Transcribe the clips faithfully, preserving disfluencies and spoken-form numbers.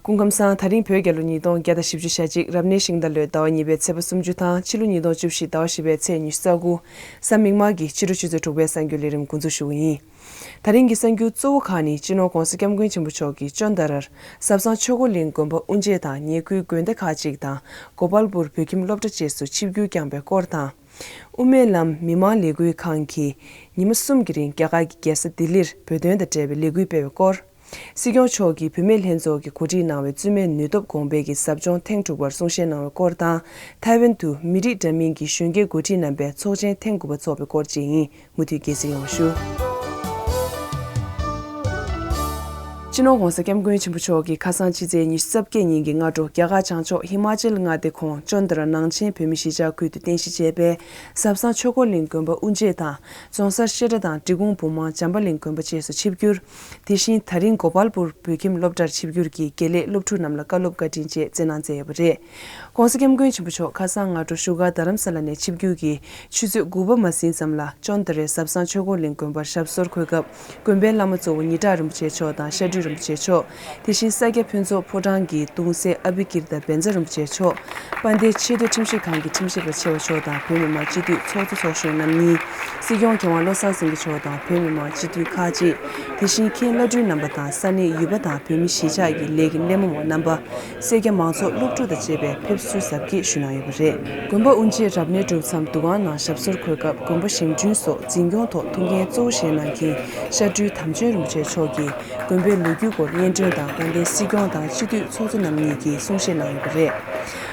སྐུ་ཁམས་བཟང་། ད་རིང་བོད་རྒྱལ་ལོ་ཉིས་སྟོང་བརྒྱ་དང་བཞི་བཅུ་ཞེ་གཅིག་རབ་གནས་ཤིང་རྟ་ལོའི་ཟླ་བ་གཉིས་པའི་ཚེས་པ་སུམ་ཅུ་དང་ཕྱི་ལོ་ཉིས་སྟོང་བཅུ་བཞི་ཟླ་བ་བཞི་པའི་ཚེས་ཉི་ཤུ་རྩ་དགུ། གཟའ་མིག་དམར་གྱི་ཕྱི་དྲོ་ཆུ་ཚོད་དྲུག་པའི་གསར་འགྱུར་ལས་རིམ་འགོ་འཛུགས་ཞུ་གི་ཡིན། ད་རིང་གི་གསར་འགྱུར་གཙོ་བོ་ཁག་ནི། སྤྱི་ནོར་༧གོང་ས་༧སྐྱབས་མགོན་ཆེན་པོ་མཆོག་གིས་ཅོན་ཏ་རར་ཟབ་གསང་ཆོས་འཁོར་གླིང་དགོན་པ་དབུ་འབྱེད་དང་ཉེ་ཁུལ་དགོན་སྡེ་ཁག་ཅིག་དང་། གོ་པལ་པུར་བོད་ཁྱིམ་སློབ་གྲྭ་བཅས་སུ་ཆིབས་བསྒྱུར་བསྐྱངས་པའི་སྐོར་དང་། དབུ་མའི་ལམ་མི་མང་ལས་འགུལ་ཁང་གིས་ཉི་མ་གསུམ་གྱི་རིང་རྒྱ་གར་གྱི་རྒྱལ་ས་ལྡི་ལིར་བོད་དོན་དང་འབྲེལ་བའི་ལས་འགུལ་སྤེལ་བའི་སྐོར། སྲིད་སྐྱོང་མཆོག་གིས་བུད་མེད་ལྷན་ཚོགས་ཀྱིས་གོ་སྒྲིག་གནང་བའི་བཙུན་མའི་ནུས་སྟོབས་གོང་འཕེལ་གྱི་ཟབ་སྦྱོང་ཐེངས་དྲུག་པར་གསུང་བཤད་གནང་བའི་སྐོར་དང་། ཐའེ་ཝན་དུ་མི་རིགས་འདྲ་མིན་གྱི་གཞོན་སྐྱེས་འགོ་ཁྲིད་རྣམ་པའི་ཚོགས་ཆེན་ཐེངས་དགུ་པ་འཚོགས་པའི་སྐོར་བཅས་ཡིན། མུ་མཐུད་རྒྱས་གསལ་ཡོང་བ་ཞུ། སྤྱི་ནོར་༧གོང་ས་༧སྐྱབས་མགོན་ཆེན་པོ་མཆོག་གིས་ཁ་སང་ཕྱི་ཚེས་ཉི་ཤུ་རྩ་བརྒྱད་ཉིན་གྱི་སྔ་དྲོ་རྒྱ་གར་བྱང་ཕྱོགས་ཧི་མ་ཅལ་མངའ་སྡེ་ཁོངས་ཅོན་ཏ་ར་ནང་ཆེན་བོད་མི་གཞིས་ཆགས་ཁུལ་དུ་རྟེན་གཞི་བྱས་པའི་ཟབ་གསང་ཆོས་འཁོར་གླིང་དགོན་པ་དབུ་འབྱེད་དང་། རྫོང་སར་བཤད་གྲྭ་དང་འབྲི་གུང་བུམ་དབང་བྱམས་པ་གླིང་དགོན་པ་བཅས་སུ་ཆིབས་བསྒྱུར། དེ་བཞིན་ད་རིང་གོ་པལ་པུར་བོད་ཁྱིམ་སློབ་གྲྭར་ཆིབས་བསྒྱུར་གྱིས་དགེ་ལས་སློབ་ཕྲུག་རྣམས་ལ་བཀའ་སློབ་བཀའ་དྲིན་བཅས་སྩལ་གནང་མཛད་ཡོད་པ་རེད། ༸གོང་ས་༸སྐྱབས་མགོན་ཆེན་པོ་མཆོག་ཁ་སང་སྔ་དྲོ་བཞུགས་སྒར་རྡ་རམ་ས་ལ་ནས་ཆིབས་བསྒྱུར་གྱིས་ཆུ་ཚོད་དགུ་པ་མ་ཟིན་ཙམ་ལ་ཅོན་ཏ་རའི་ཟབ་གསང་ཆོས་འཁོར་གླིང་དགོན་པར་ཞབས་སོར་འཁོད་སྐབས། དགོན་པའི་བླ་མ་གཙོ་བོ་ཉི་གྲགས་རིན་པོ་ཆེ་མཆོག་དང་བཤད་སྤྲུལ་རིན་པོ་ཆེ་མཆོག་དེ་བཞིན་ས་སྐྱ་ཕུན་ཚོགས་ཕོ་བྲང་གི་གདུང་སྲས་ཨ་བི་ཀིརྟ་བཛྲ་རིན་པོ་ཆེ་མཆོག་དཔལ་ལྡན་ཆེས་མཐོའི་ཁྲིམས་ཞིབ་ཁང་གི་ཁྲིམས་ཞིབ་པ་ཆེ་བ་མཆོག་དང་བོད་མི་མང་སྤྱི་འཐུས་ཚོགས་གཙོ་ཚོགས་གཞོན་རྣམ་གཉིས། སྲིད་སྐྱོང་མཁས་དབང་བློ་བཟང་སེང་གེ་མཆོག་དང་བོད་མི་མང་སྤྱི་འཐུས་ཁག་ཅིག་དེ་བཞིན་མཁན་བླ་སྤྲུལ་རྣམ་པ་དང་ས་གནས་ཡུལ་པ་དང་བོད་མི་གཞིས་ཆགས་ཀྱི་ལས་ཀྱི་སྣེ་མོ་བ་རྣམ་པ། སེར་སྐྱ་མང་ཚོགས་སློབ་ཕྲུག་དང་བཅས་པས་ཕེབས་བསུ་གཟབ་རྒྱས་ཞུས་གནང་ཡོད་པ་རེད། དགོན་པ་དབུ་འབྱེད་རབ་གནས་གྲུབ་མཚམས་འདུ་ཁང་ནང་ཞབས་སོར་འཁོད་སྐབས་དགོན་པ་བཞེངས་སྐྲུན་སོགས་འཛིན་སྐྱོང་ཐོག་ཐུགས་འགན་གཙོ་བོ་བཞེས་གནང་མཁན་བཤད་སྤྲུལ་དམ་ཆོས་རིན་པོ་ཆེ་མཆོག་གིས་དགོན་པའི་ལོ་རྒྱུས་སྐོར་སྙན་སྒྲོན་དང་དཔལ་ལྡན་སྲིད་སྐྱོང་དང་སྤྱི་འཐུས་ཚོགས་གཙོ་རྣམ་གཉིས་ཀྱིས་གསུང་བཤད་གནང་ཡོད་པ་རེད།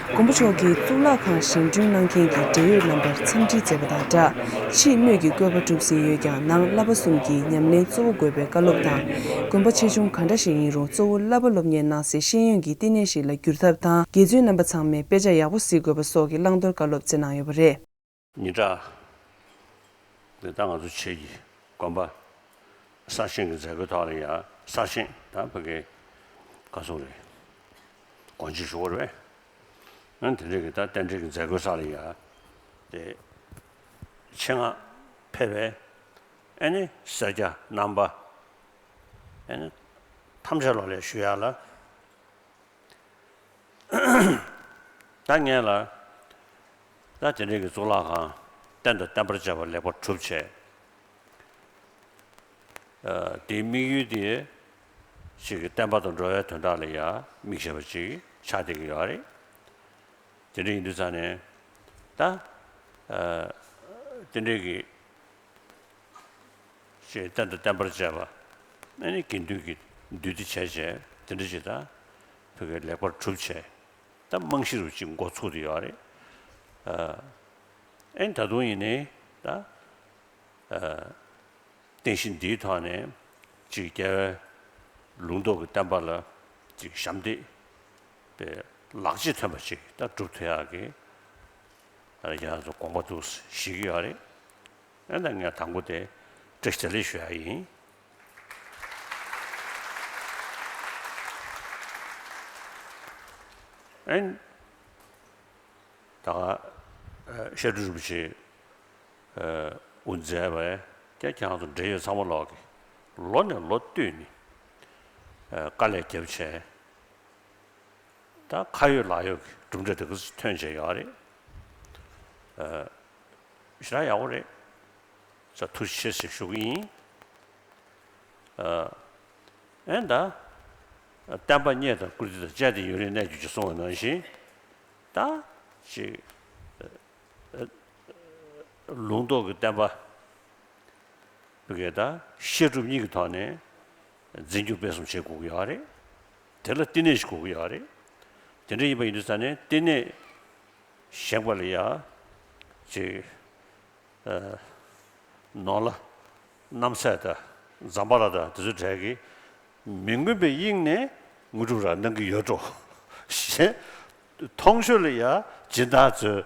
མགོན་པོ་མཆོག་གིས་གཙུག་ལག་ཁང་བཞེངས་སྐྲུན་གནང་མཁན་གྱི་འབྲེལ་ཡོད་རྣམ་པར་འཚམས་འདྲི་མཛད་པ་དང་སྦྲགས། ཕྱིའི་སྣོད་ཀྱི་བཀོད་པ་གྲུབ་ཟིན་ཡོད་ཀྱང་ནང་བསླབ་པ་གསུམ་གྱི་ཉམས་ལེན་གཙོ་བོ་དགོས་པའི་བཀའ་སློབ་དང་། དགོན་པ་ཆེ་ཆུང་གང་འདྲ་ཞིག་ཡིན་རུང་གཙོ་བོ་བསླབ་པ་སློབ་གཉེར་གནང་སའི་ཤེས་ཡོན་གྱི་བསྟི་གནས་ཤིག་ལ་འགྱུར་ཐབས་དང་། དགེ་བཙུན་རྣམ་པ་ཚང་མས་དཔེ་ཆ་ཡག་པོ་གཟིགས་དགོས་པ་སོགས་ཀྱི་བླང་དོར་བཀའ་སློབ་སྩལ་གནང་ཡོད་པ་རེད། ཉི་གྲགས། འདི་ད་ང་ཚོ་ཆེད་ཀྱི་དགོན་པ་གསར་བཞེངས་ཀྱི་མཛད་སྒོའི་ཐོག་ལ་ཡ་གསར་བཞེངས་ད་ཕ་གི་ག་སོང་རེད། དགོངས་གཅིག་ཞུ་བ་རེད། ཨ་དེ་འདྲས་ཀྱི་ད་རྟེན་འབྲེལ་གྱི་མཛད་སྒོའི་ས་ལ་ཡ་དེ་ཆེད་མངགས་ཕེབས་པའི་ཨ་ནི་སེར་སྐྱ་རྣམ་པ་ཨ་ནི་ཐམས་ཅད་ལོ་ལ་ཞུ་ཡག་ལ། ད་ངས་ལ་ད་དེ་འདྲའི་གི་གཙུག་ལག་ཁང་རྟེན་དང་བརྟེན་པར་བཅས་པ་ལེགས་པར་གྲུབ་བྱས། ཨ་དེའི་དམིགས་ཡུལ་དེ་ཅིག་གི་བསྟན་པ་དང་འགྲོ་བའི་དོན་དག་ལ་ཡང་དམིགས་བྱས་པ་ཅིག་ཆགས་བསྡད་ཀྱི་ཡོད་རེད། དེ་འདྲ་ཡིན་དུས་ཙང་ནས་ད་ཨ་དེ་འདྲའི་གི་ཅེས་རྟེན་དང་བརྟེན་པར་བཅས་པ། ཨ་ནི་དགེ་འདུན་གྱི་འདུས་སྡེ་བྱས་བྱས་དེ་འདྲ་ཅིག་དང་། བོད་སྐད་ལེགས་པར་གྲུབ་བྱས། ད་རྨང་གཞི་རུ་ཅིག་འགོ་ཚུགས་བསྡད་ཡོད་རེད། ཨ་ནི་ད་དུང་ཡིན་ནའི་ད་ཨ་རྟེན་གཞི་འདིའི་ཐོག་ནས་ཅིག་རྒྱལ་བའི་ལུང་རྟོགས་ཀྱི་བསྟན་པ་ལ་ཅིག་ཞབས་འདེགས་པའི་ལག་རྗེས་ཐོན་པ་ཅིག་ད་སྒྲུབ་ཐུབ་ཡག་གི་ཨ་ནི་ཁྱེད་རང་ཚོ་དགོངས་པ་འདུག་བཞེས་ཀྱི་ཡོད་རེད། ཨ་ནི་ད་ངས་དང་པོ་དེ་བཀྲ་ཤིས་བདེ་ལེགས་ཞུ་ཡག་ཡིན། ཨན། ད་ག་བཤད་སྒྲུབ་རིན་པོ་ཆེ་དབུ་མཛད་པས་ཀྱང་ཁྱེད་རང་ཚོ་འབྲེལ་ཡོད་ཚང་མ་ལོག་གི་ལོ་ནས་ལོ་བསྟུད་ནས་དཀའ་ལས་བརྒྱབ་བྱས། ད་ཁ་ཡོད་ལག་ཡོད་ཀྱི་གྲུབ་འབྲས་དེ་ག་ཚོད་ཐོན་བྱས་ཡོད་རེད། ཞེ་དྲག་ཡག་པོ་རེད། ས་ཐུགས་རྗེ་ཆེ་ཞེས་ཞུ་གི་ཡིན། ཨ་ཨེ་ད། བསྟན་པ་རྙེད་དང་བཀུར་སྟི་དང་བཅས་ཏེ་ཡུན་རིང་གནས་གྱུར་ཅིག་གསུངས་པ་ནང་བཞིན། ད་ཅིག་ལུང་རྟོགས་ཀྱི་བསྟན་པ་བི་གེ་ད་བཤད་སྒྲུབ་གཉིས་ཀྱི་ཐོག་ནས་འཛིན་སྐྱོང་སྤེལ་གསུམ་བྱེད་དགོས་ཀྱི་ཡོད་རེད། དེ་ལ་བསྟི་གནས་ཤིག་དགོས་ཀྱི་ཡོད་རེད། དེ་འདྲ་ཡིན་པ་ཡིན་དུས་ཙང་ནས་བསྟི་གནས་བཞེངས་པ་ལ་ཡ་ཅིག་ནོར་ལྷ་རྣམ་སྲས་དང་ཛམ་བྷ་ལ་དང་དེ་ཚོའི་གྲས་ཀྱིས་མི་མངོན་པའི་དབྱིངས་ནས་དངོས་གྲུབ་རག་གནང་གི་ཡོད་འགྲོ། གཞན་མཐོང་ཆོས་ལ་ཡ་སྦྱིན་བདག་ཚོས་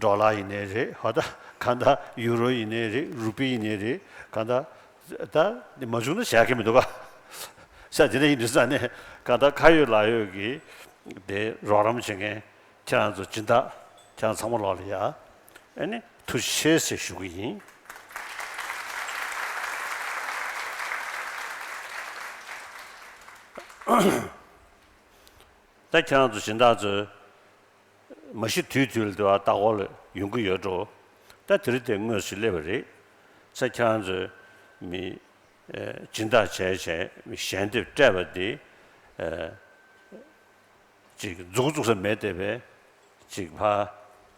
ཌོ་ལར་ཡིན་ནའི་རེད། ཧོ་ད་གང་ལྟར་ཡུ་རོ་ཡིན་ནའི་རེད། རུ་པི་ཡིན་ནའི་རེད། གང་ལྟར་ད་མ་བྱུང་ན་བྱ་གི་མི་འདུག་ག་ས་དེ་འདྲ་ཡིན་དུས་ཙང་ནས་གང་ལྟར་ཁ་ཡོད་ལག་ཡོད་ཀྱི་དེ་རོགས་རམ་བྱེད་མཁན། ཁྱེད་རང་ཚོ་སྦྱིན་བདག་ཁྱེད་རང་ཚང་མ་ལོག་ལ་ཡ་ཨ་ནི་ཐུགས་རྗེ་ཆེ་ཟེར་ཞུ་གི་ཡིན། ད་ཁྱེད་རང་ཚོ་སྦྱིན་བདག་ཚོས་མ་གཞི་དུས་དུས་ལ་དེ་བ་ལྟ་སྐོར་ལ་ཡོང་གི་ཡོད་འགྲོ། ད་དེ་རིང་དེ་དངོས་སུ་སླེབས་པ་རེད། ས་ཁྱེད་རང་ཚོས་མི་སྦྱིན་བདག་བྱས་བྱས་མི་ཞལ་འདེབས་སྤྲད་པ་འདི་ཅིག་འཛུགས་འཛུགས་ས་མེད་དེ་བས་ཅིག་ཕ་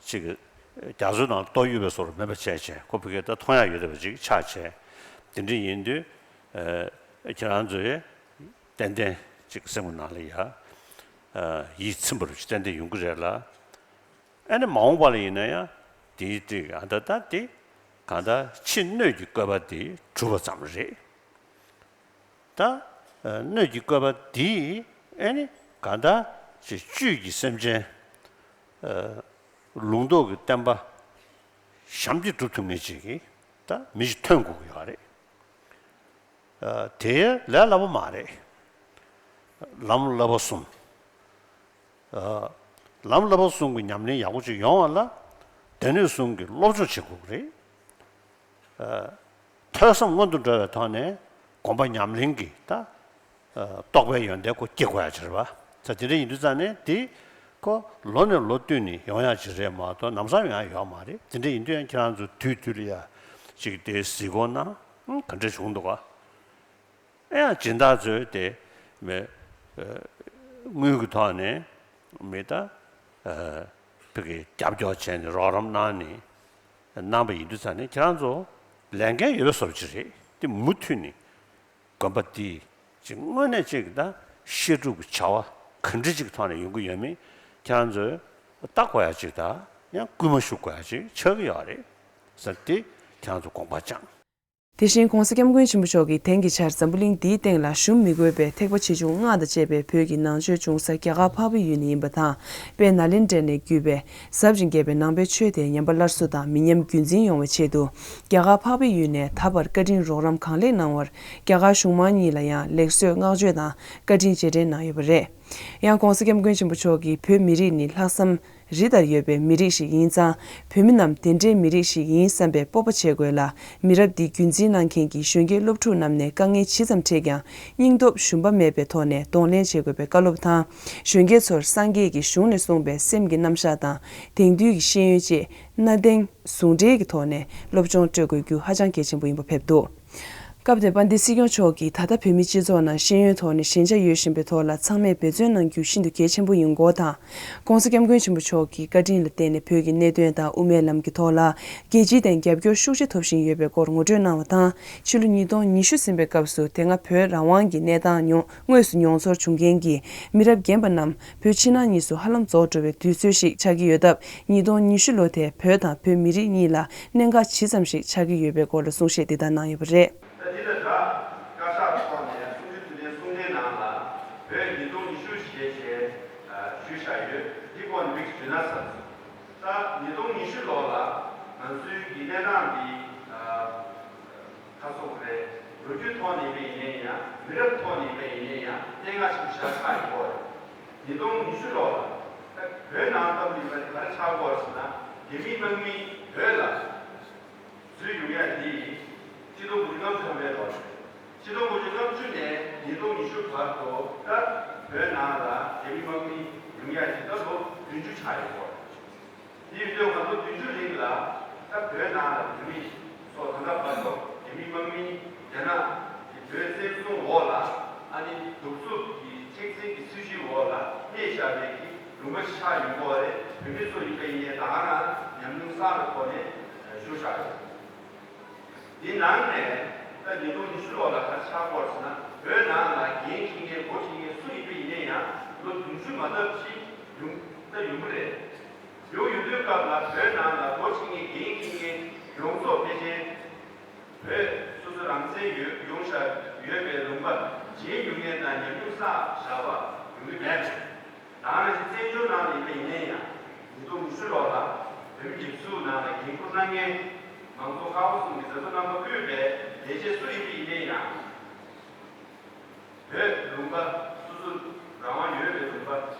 ཅིག་རྒྱ་མཚོའི་ནང་ལྟོགས་ཡོད་པའི་བཟོ་འདྲ་མེད་པ་བྱས་བྱས་ཁོ་ཕ་གིར་ད་མཐོང་ཡག་ཡོད་བསྡད་པ་ཅིག་ཆགས་བྱས། དེ་འདྲ་ཡིན་དུས་ཁྱེད་རང་ཚོས་ཏན་ཏན་ཅིག་སེམས་ཀྱི་ནང་ལ་ཡ་ཡིད་ཚིམ་པ་རུ་ཏན་ཏན་ཡོང་གི་རེད་ལ། ཨ་ནི་མ་འོངས་པ་ལ་ཡིན་ན་ཡང་དེའི་ཏིག་ཨ་ད་ད་དེ་གང་ལྟར་ཕྱི་སྣོད་ཀྱི་བཀོད་པ་དེ་གྲུབ་པ་ཙམ་རེད། ད་སྣོད་ཀྱི་བཀོད་པ་དེས་ཨ་ནི་གང་ལྟར་ཅིག་བཅུད་ཀྱི་སེམས་ཅན་ལུང་རྟོགས་ཀྱི་བསྟན་པ་ཞབས་ཀྱིས་སྒྲུབ་ཐུབ་མཁན་ཅིག་གིས་ད་མི་ཞིག་ཐོན་དགོས་ཀྱི་ཡོད་རེད། དེ་ལས་སླ་པོ་མ་རེད། ལམ་བསླབ་པ་གསུམ། ལམ་བསླབ་པ་གསུམ་གྱི་ཉམས་ལེན་ཡག་པོ་ཅིག་ཡོང་བ་ལ་སྡེ་སྣོད་གསུམ་གྱི་སློབ་སྦྱོང་བྱེད་དགོས་ཀྱི་རེད། ཐོས་བསམ་སྔོན་དུ་འགྲོ་བའི་ཐོག་ནས་སྒོམ་པ་ཉམས་ལེན་གྱི་ད་རྟོགས་པའི་ཡོན་ཏན་ཁོ་སྐྱེ་དགོས་ཡ་ཅིག་རེད་པ། ད་དེ་འདྲ་ཡིན་དུས་ཙང་ནས་དེ་ཁོ་ལོ་ནས་ལོ་བསྟུད་ནས་ཡོང་ཡ་ཅིག་རེད་མ་གཏོགས་ལམ་སང་ཡོང་ཡ་ཡོད་མ་རེད། དེ་འདྲ་ཡིན་དུས་ཡང་ཁྱེད་རང་ཚོ་དུས་དུས་ལ་ཡ་ཅིག་དེ་གཟིགས་སྐོར་གནང་ག་འདྲ་བྱུང་འདུག་ག་ཨེ་ཡང་སྦྱིན་བདག་ཚོས་དེ་མེ་དངུལ་གྱི་ཐོག་ནས་མི་ད་ཕ་གི་རྒྱབ་སྐྱོར་བྱས་ནས་རོགས་རམ་གནང་ནས་གནང་པ་ཡིན་དུས་ཙང་ནས་ཁྱེད་རང་ཚོ་ལས་འགན་ཡོད་པའི་བཟོ་ཅིག་རེད། དེ་མུ་མཐུད་ནས་དགོན་པ་འདི་ཅིག་དངོས་གནས་ཅིག་ད་བཤད་སྒྲུབ་ཀྱི་བྱ་བ་ག་འདྲ་ཅིག་ཐོག་ནས་ཡོང་གི་ཡོད་མེད་ཁྱེད་རང་ཚོས་ལྟ་དགོས་ཡ་ཅིག་ད་ཡང་སྐུལ་མ་ཞུ་དགོས་ཡ་ཅིག་ཆགས་ཀྱི་ཡོད་རེད་ཟེར་ཏེ་ཁྱེད་རང་ཚོ་དགོངས་པ་བཅངས། དེ་བཞིན་༸གོང་ས་༸སྐྱབས་མགོན་ཆེན་པོ་མཆོག་གིས་དེང་གི་ཆར་འཛམ་བུ་གླིང་འདིའི་སྟེང་ལ་ཞུམ་མི་དགོས་པའི་ཐེག་པ་ཆེ་ཆུང་ལྔ་དང་བཅས་པའི་བོད་ཀྱི་ནང་ཆོས་འབྱུང་ས་རྒྱ་གར་འཕགས་པའི་ཡུལ་ནས་ཡིན་པ་དང་། དཔལ་ནཱ་ལེནྡྲ་ནས་བརྒྱུད་པའི་ཟབ་ཅིང་རྒྱས་པའི་ནང་པའི་ཆོས་དེ་ཉམས་པ་སླར་གསོ་དང་མི་ཉམས་རྒྱུན་འཛིན་ཡོང་བའི་ཆེད་དུ། རྒྱ་གར་འཕགས་པའི་ཡུལ་ནས་ད་བར་བཀའ་དྲིན་རོགས་རམ་གང་ལེགས་གནང་བར་རྒྱ་གར་གཞུང་མང་གཉིས་ལ་ཡང་ལེགས་གསོལ་བསྔགས་བརྗོད་དང་བཀའ་དྲིན་རྗེས་དྲན་གནང་ཡོད་པ་རེད། ཡང་༸གོང་ས་༸སྐྱབས་མགོན་ཆེན་པོ་མཆོག་གིས་བོད་མི་རིགས་ནི་ལྷག་བསམ་རི་ལྟར་ཡོད་པའི་མི་རིགས་ཤིག་ཡིན་ཙང་། བོད་མི་རྣམས་དེ་འདྲའི་མི་རིགས་ཤིག་ཡིན་བསམ་པའི་སྤོབས་པ་བྱེད་དགོས་ལ། མི་རབས་འདི་རྒྱུན་འཛིན་གནང་མཁན་གྱི་གཞོན་སྐྱེས་སློབ་ཕྲུག་རྣམས་ནས་དཀའ་ངལ་ཇི་ཙམ་འཕྲད་ཀྱང་སྙིང་སྟོབས་ཞུམ་པ་མེད་པའི་ཐོག་ནས་གདོང་ལེན་བྱེད་དགོས་པའི་བཀའ་སློབ་དང་། གཞོན་སྐྱེས་ཚོར་སངས་རྒྱས་ཀྱི་གཞུང་ནས་གསུངས་པའི་སེམས་ཀྱི་རྣམ་གཞག་དང་དེང་དུས་ཀྱི་ཤེས་ཡོན་བཅས་གནའ་དེང་ཟུང་འབྲེལ་གྱི་ཐོག་ནས་སློབ་སྦྱོང་སྤྲོད་དགོས་རྒྱུ་ཧ་ཅང་གལ་ཆེན་པོ་ཡིན་པ་ཕེབས་འདུག་སྐབས་དེར་དཔལ་ལྡན་སྲིད་སྐྱོང་མཆོག་གིས་ད་ལྟ་བོད་མིའི་སྤྱི་ཚོགས་ནང་ཤེས་ཡོན་ཐོག་ནས་ཞན་ཆ་ཡོད་བཞིན་པའི་ཐོག་ལ་ཚང་མས་འབད་བརྩོན་གནང་རྒྱུ་ཤིན་ཏུ་གལ་ཆེན་པོ་ཡིན་སྐོར་དང་། ༸གོང་ས་༸སྐྱབས་མགོན་ཆེན་པོ་མཆོག་གི་བཀའ་དྲིན་ལ་བརྟེན་ནས་བོད་ཀྱི་གནད་དོན་དང་དབུ་མའི་ལམ་གྱི་ཐོག་ལ་རྒྱལ་སྤྱིའི་སྟེང་རྒྱབ་སྐྱོར་ཤུགས་ཆེ་ཐོབ་བཞིན་ཡོད་པའི་སྐོར་ངོ་སྤྲོད་གནང་བ་དང་། ཕྱི་ལོ་ཉིས་སྟོང་ཉི་ཤུ་ཟིན་པའི་སྐབས་སུ་དེ་སྔ་བོད་རང་དབང་གི་གནས་སྟངས་མྱོང་དངོས་སུ་མྱོང་ཚོར་བྱུང་མཁན་གྱི་མི་རབས་རྒན་པ་རྣམས་བོད་ཕྱི་ནང་གཉིས་སུ་ཧ་ལམ་རྫོགས་འགྲོ་བའི་དུས་ཚོད་ཞིག་ཆགས་ཀྱི་ཡོད་སྟབས། ཉིས་སྟོང་ཉི་ཤུ་ལོ་དེ་བོད་དང་བོད་མི་རིགས་གཉིས་ལ་གནད་འགག་ཇི་ཙམ་ཞིག་ཆགས་ཀྱི་ཡོད་པའི་སྐོར་ལ་གསུང་བཤད་འདི་ལྟར་གནང་ཡོད་པ་རེད། ད་འདི་དང་སྦྲགས་བཀའ་ཤག་ཐོག་ནས་གསུམ་བཅུ་དོན་ལྡན་གསུང་འཕྲིན་ནང་ལ་བོད་ཉིས་སྟོང་ཉི་ཤུ་ཞེས་བྱས་ཞུས་བཞག་ཡོད། འདི་སྐོར་ནས་མིག་ཞུས་ན་བསམ་སོང་། ད་ཉིས་སྟོང་ཉི་ཤུ་ལོ་ལ་ང་ཚོའི་གི་གནས་སྟངས་འདི་ཁ་སོགས་རེད། ལོ་རྒྱུས་ཐོག་ནས་ཡིན་པ་ཡིན་ནའི་ཡང་མི་རབས་ཐོག་ནས་ཡིན་པ་ཡིན་ནའི་ཡང་གནད་འགག་ཆེན་པོ་ཞིག་ཆགས་ཡོད་སྐོར། ཉིས་སྟོང་ཉི་ཤུ་ལོ་ལ་བོད་ནང་ལྟ་བུ་ཡིན་པ་ག་རེ་ཆགས་སྐོར་ཟེར་ན། རྒྱ་མི་དམག་མི་བོད་ལ་འཛུལ་ཡོང་ཡ་འདི་ཆིག་སྟོང་དགུ་བརྒྱ་ལྔ་བཅུ་ཐམ་པའི་ལོ་རེད། ཆིག་སྟོང་དགུ་བརྒྱ་ལྔ་བཅུ་ནས་ཉིས་སྟོང་ཉི་ཤུ་བར་དུ་ད་བོད་ནང་ལ་རྒྱ་མི་དམག་མི་ཡོང་ཡ་འདི་ད་ལོ་བདུན་ཅུ་ཆགས་ཡོད་སྐོར། དེ་ཡིན་དུས་ང་ཚོ་བདུན་ཅུ་རིང་ལ་ད་བོད་ནང་ལ་བོད་མི་ཚོ་ད་ལྟ་བར་དུ་རྒྱ་མི་དམག་མི་རྒྱ་ནག་གི་བོད་བཙན་བཟུང་འོག་ལ་ཨ་ནི་གདུག་རྩུབ་ཀྱི་མཁྲེགས་འཛིན་གྱི་སྲིད་བྱུས་འོག་ལ་གནས་བཞག་པའི་གི་ལུང་པ་ཆགས་ཡོང་གི་ཡོད་རེད། བོད་མི་ཚོ་ཡིན་པ་ཡིན་ནའི་ད་ག་རང་ཉམས་མྱོང་བསགས་པའི་ཐོག་ནས་བཞུགས་བཞག་ཡོད། འདི་ནང་ནས་ད་ཉིས་སྟོང་ཉི་ཤུ་ལོ་ལ་ག་རེ་ཆགས་ཀྱི་ཡོད་རེད་ཟེར་ན། བོད་ནང་ལ་འགན་འཁྱེར་མཁན་སྒོ་ཕྱེ་མཁན་སུ་ཡིན་པ་ཡིན་ནའི་ཡང་ལོ་བདུན་ཅུ་མ་ཐེབས་ཤིག་ཡོང་ད་ཡོང་གི་རེད། ཡོང་ཡོང་དུས་སྐབས་ལ་བོད་ནང་ལ་སྒོ་ཕྱེ་མཁན་འགན་འཁྱེར་མཁན་ཡོངས་རྫོགས་ཕལ་ཆེར་བོད་སོ་སོ་རང་བཙན་ཡོད་ཡོང་བཞག་ཡོད་པའི་ལུང་པ་མཇལ་མྱོང་མཁན་དང་ཉམས་མྱོང་བསགས་བཞག་པ་ཡོང་གི་མེད་པས། ད་ནང་བཞིན་བཙན་བྱོལ་ནང་ལ་ཡིན་པ་ཡིན་ནའི་ཡང་ཉིས་སྟོང་ཉི་ཤུ་ལོ་ལ་བོད་མི་སྒྲིག་འཛུགས་ནང་ལ་འགན་འཁུར་གནང་མཁན་མང་གཙོ་ཁག་པོ་གསུམ་གྱི་མཛད་གཙོ་རྣམ་པ་དབུས་པའི་ལས་བྱེད་སུ་ཡིན་པ་ཡིན་ནའི་ཡང་། བོད་ལུང་པ་སོ་སོ་རང་དབང་ཡོད་པའི་ལུང་པ་